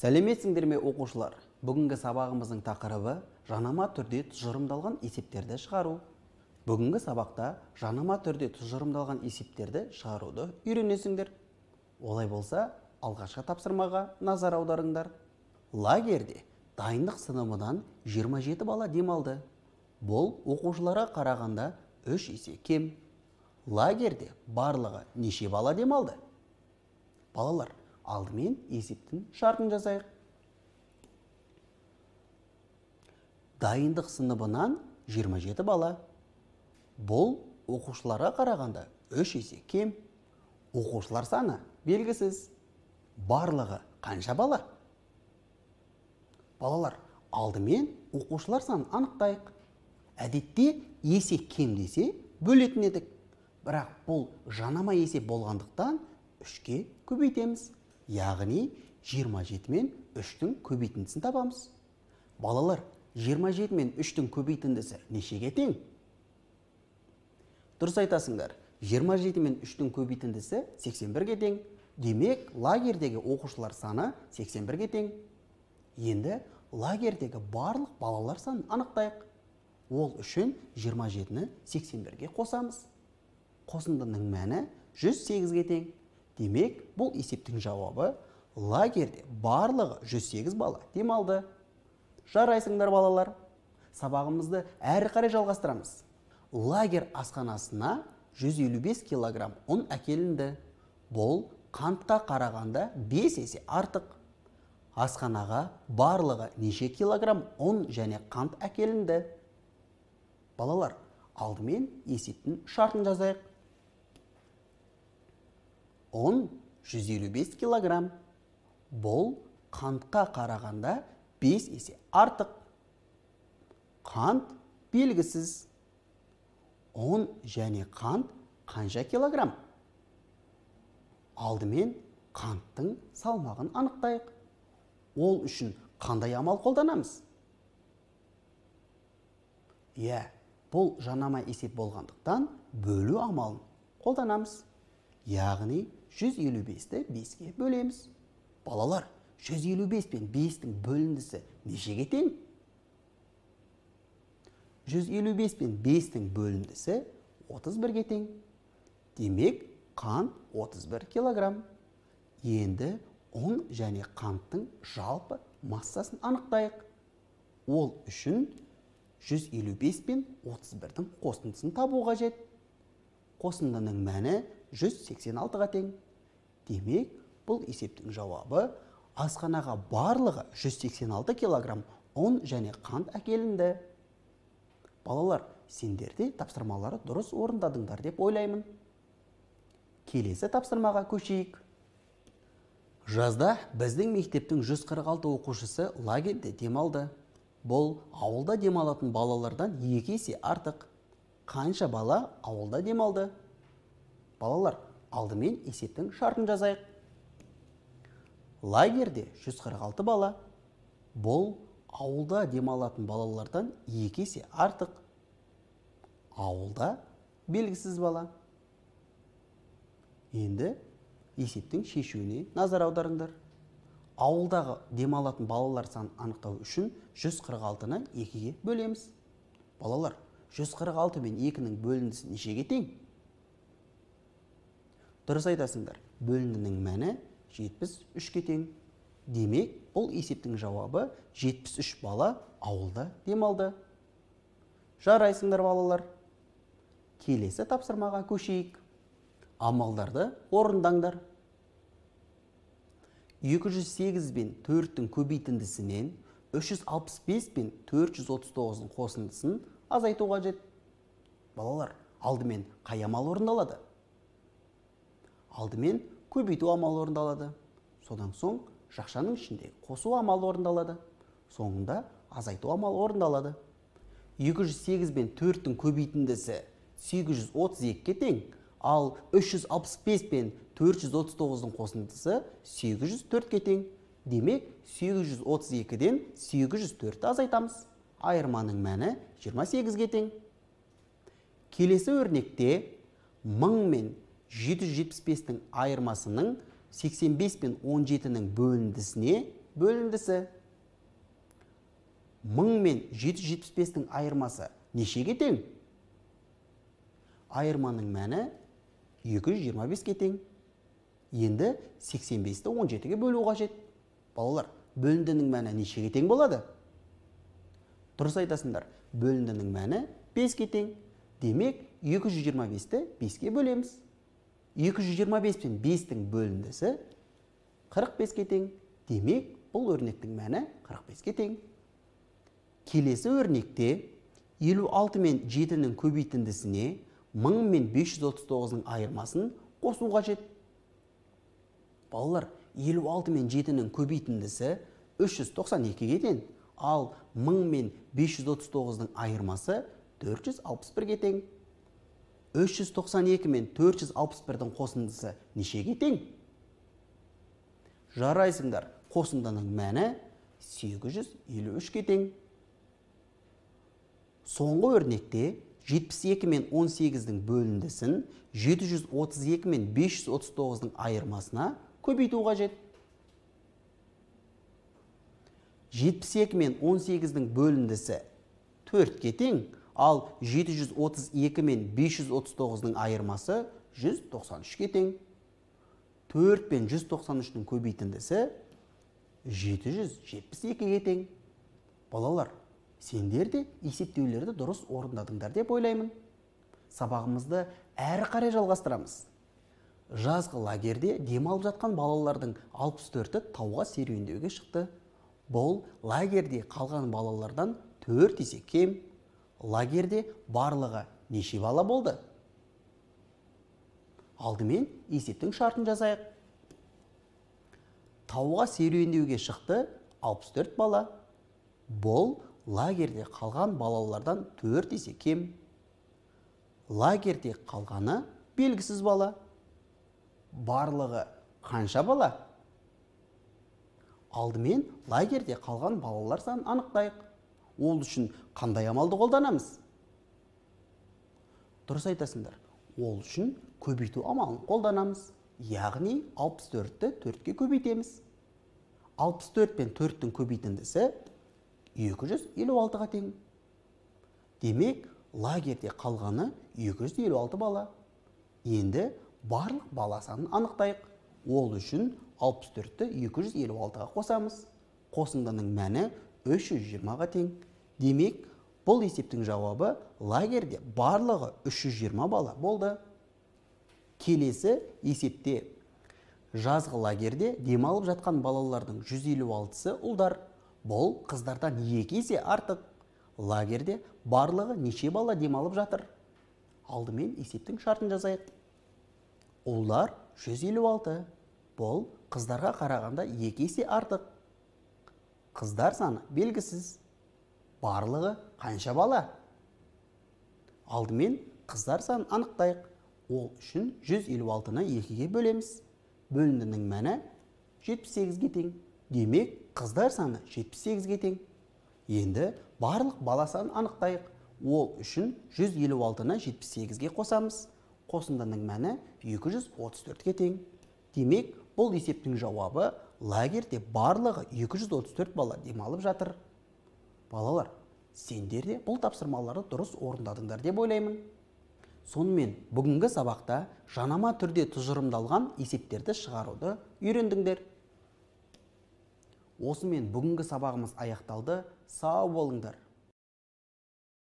Сәлеметсіңдер ме, оқушылар? Бүгінгі сабағымыздың тақырыбы жанама түрде тұжырымдалған есептерді шығару. Бүгінгі сабақта жанама түрде тұжырымдалған есептерді шығаруды үйренесіңдер. Олай болса, алғашқы тапсырмаға назар аударыңдар. Лагерде дайындық сыныбынан 27 бала демалды. Бұл оқушыларға қарағанда 3 есе кем. Лагерде барлығы неше бала демалды? Балалар, алдымен есептің шартын жазайық. Дайындық сыныбынан 27 бала. Бұл оқушыларға қарағанда 3 есе кем. Оқушылар саны белгісіз. Барлығы қанша бала? Балалар, алдымен оқушылар санын анықтайық. Әдетте есе кем десе бөлетін едік. Бірақ бұл жанама есеп болғандықтан 3-ке көбейтеміз. Яғни 27 мен 3-тің көбейтіндісін табамыз. Балалар, 27 мен 3-тің көбейтіндісі нешеге тең? Дұрыс айтасыңдар. 27 мен 3-тің көбейтіндісі 81-ге тең. Демек, лагердегі оқушылар саны 81-ге тең. Енді лагердегі барлық балалар санын анықтайық. Ол үшін 27-ні 81-ге қосамыз. Қосындының мәні 108-ге тең. Демек, бұл есептің жауабы лагерде барлығы 108 бала демалды. Жарайсыңдар, балалар. Сабағымызды әрі қарай жалғастырамыз. Лагерь асханасына 155 килограмм ұн әкелінді. Бұл қантқа қарағанда 5 есе артық. Асханаға барлығы неше килограмм ұн және қант әкелінді? Балалар, алдымен есептің шартын жазайық. Ұн 155 килограмм. Бұл қантқа қарағанда 5 есе артық. Қант белгісіз. Ұн және қант қанша килограмм? Алдымен қанттың салмағын анықтайық. Ол үшін қандай амал қолданамыз? Иә, бұл жанама есеп болғандықтан бөлу амалын қолданамыз. Яғни 155-ті 5-ке бөлеміз. Балалар, 155 пен 5-тің бөліндісі нешеге тең? 155 пен 5-тің бөліндісі 31-ге тең. Демек, қант 31 килограмм. Енді ұн және қанттың жалпы массасын анықтайық. Ол үшін 155 пен 31-дің қосындысын табу қажет. Қосындының мәні 186-ға тең. Демек, бұл есептің жауабы асханаға барлығы 186 килограмм ұн және қант әкелінді. Балалар, сендер де тапсырмалары дұрыс орындадыңдар деп ойлаймын. Келесі тапсырмаға көшейік. Жазда біздің мектептің 146 оқушысы лагерьде демалды. Бұл ауылда демалатын балалардан 2 есе артық. Қанша бала ауылда демалды? Балалар, алдымен есептің шартын жазайық. Лагерьде 146 бала. Бұл ауылда демалатын балалардан 2 есе артық. Ауылда белгісіз бала. Енді есептің шешуіне назар аударыңдар. Ауылдағы демалатын балалар санын анықтау үшін 146-ны 2-ге бөлеміз. Балалар, 146 мен 2-нің бөліндісі нешеге тең? Дұрыс айтасыңдар. Бөліндінің мәні 73-ке тең. Демек, бұл есептің жауабы 73 бала ауылда демалды. Жарайсыңдар, балалар. Келесі тапсырмаға көшейік. Амалдарды орындаңдар. 208 пен 4-тің көбейтіндісінен 365 пен 439-ның қосындысын азайту қажет. Балалар, алдымен қай амал орындалады? Алдымен көбейту амалы орындалады. Содан соң жақшаның ішінде қосу амалы орындалады. Соңында азайту амалы орындалады. 208 пен 4-тің көбейтіндісі 832-ге тең, ал 365 пен 439-ның қосындысы 804-ке тең. Демек, 832-ден 804-ті азайтамыз. Айырманың мәні 28-ге тең. Келесі өрнекте 1000 мен 775-тің айырмасының 85 пен 17-нің бөліндісіне бөліндісі. 1000 мен 775-тің айырмасы нешеге тең? Айырманың мәні 225-ке тең. Енді 85-ті 17-ге бөлу қажет. Балалар, бөліндінің мәні нешеге тең болады? Дұрыс айтасыңдар, бөліндінің мәні 5-ке тең. Демек, 225-ті 5-ке бөлеміз. 225 пен 5-тің бөліндісі 45-ке тең. Демек, бұл өрнектің мәні 45-ке тең. Келесі өрнекте 56 мен 7-нің көбейтіндісіне 1000 мен 539-ның айырмасын қосу қажет. Балалар, 56 мен 7-нің көбейтіндісі 392-ге тең, ал 1000 мен 539-ның айырмасы 461-ге тең. 392 мен 461-дің қосындысы нешеге тең? Жарайсыңдар, қосындының мәні 853-ке тең. Соңғы өрнекте 72 мен 18-дің бөліндісін 732 мен 539-ның айырмасына көбейту қажет. 72 мен 18-дің бөліндісі 4-ке тең, ал 732 мен 539-ның айырмасы 193-ке тең. 4 пен 193-ның көбейтіндісі 772-ге тең. Балалар, сендер де есептеулерді дұрыс орындадыңдар деп ойлаймын. Сабағымызды әрі қарай жалғастырамыз. Жазғы лагерде демалып жатқан балалардың 64-і тауға серуендеуге шықты. Бұл лагерде қалған балалардан 4 есе кем. Лагерде барлығы неше бала болды? Алдымен есептің шартын жазайық. Тауға серуендеуге шықты 64 бала. Бұл лагерде қалған балалардан 4 есе кем. Лагерде қалғаны белгісіз бала. Барлығы қанша бала? Алдымен лагерде қалған балалар санын анықтайық. Ол үшін қандай амалды қолданамыз? Дұрыс айтасыңдар. Ол үшін көбейту амалын қолданамыз. Яғни 64-ті 4-ке көбейтеміз. 64 пен 4-тің көбейтіндісі 256-ға тең. Демек, лагерде қалғаны 256 бала. Енді барлық бала санын анықтайық. Ол үшін 64-ті 256-ға қосамыз. Қосындының мәні 320-ға тең. Демек, бұл есептің жауабы лагерде барлығы 320 бала болды. Келесі есепте жазғы лагерде демалып жатқан балалардың 156-сы ұлдар. Бұл қыздардан 2 есе артық. Лагерде барлығы неше бала демалып жатыр? Алдымен есептің шартын жазайық. Ұлдар 156. Бұл қыздарға қарағанда 2 есе артық. Қыздар саны белгісіз. Барлығы қанша бала? Алдымен қыздар санын анықтайық. Ол үшін 156-ны 2-ге бөлеміз. Бөліндінің мәні 78-ге тең. Демек, қыздар саны 78-ге тең. Енді барлық бала санын анықтайық. Ол үшін 156-ны 78-ге қосамыз. Қосындының мәні 234-ке тең. Демек, бұл есептің жауабы лагерде барлығы 234 бала демалып жатыр. Балалар, сендер де бұл тапсырмаларды дұрыс орындадыңдар деп ойлаймын. Сонымен, бүгінгі сабақта жанама түрде тұжырымдалған есептерді шығаруды үйрендіңдер. Осымен бүгінгі сабағымыз аяқталды. Сау болыңдар.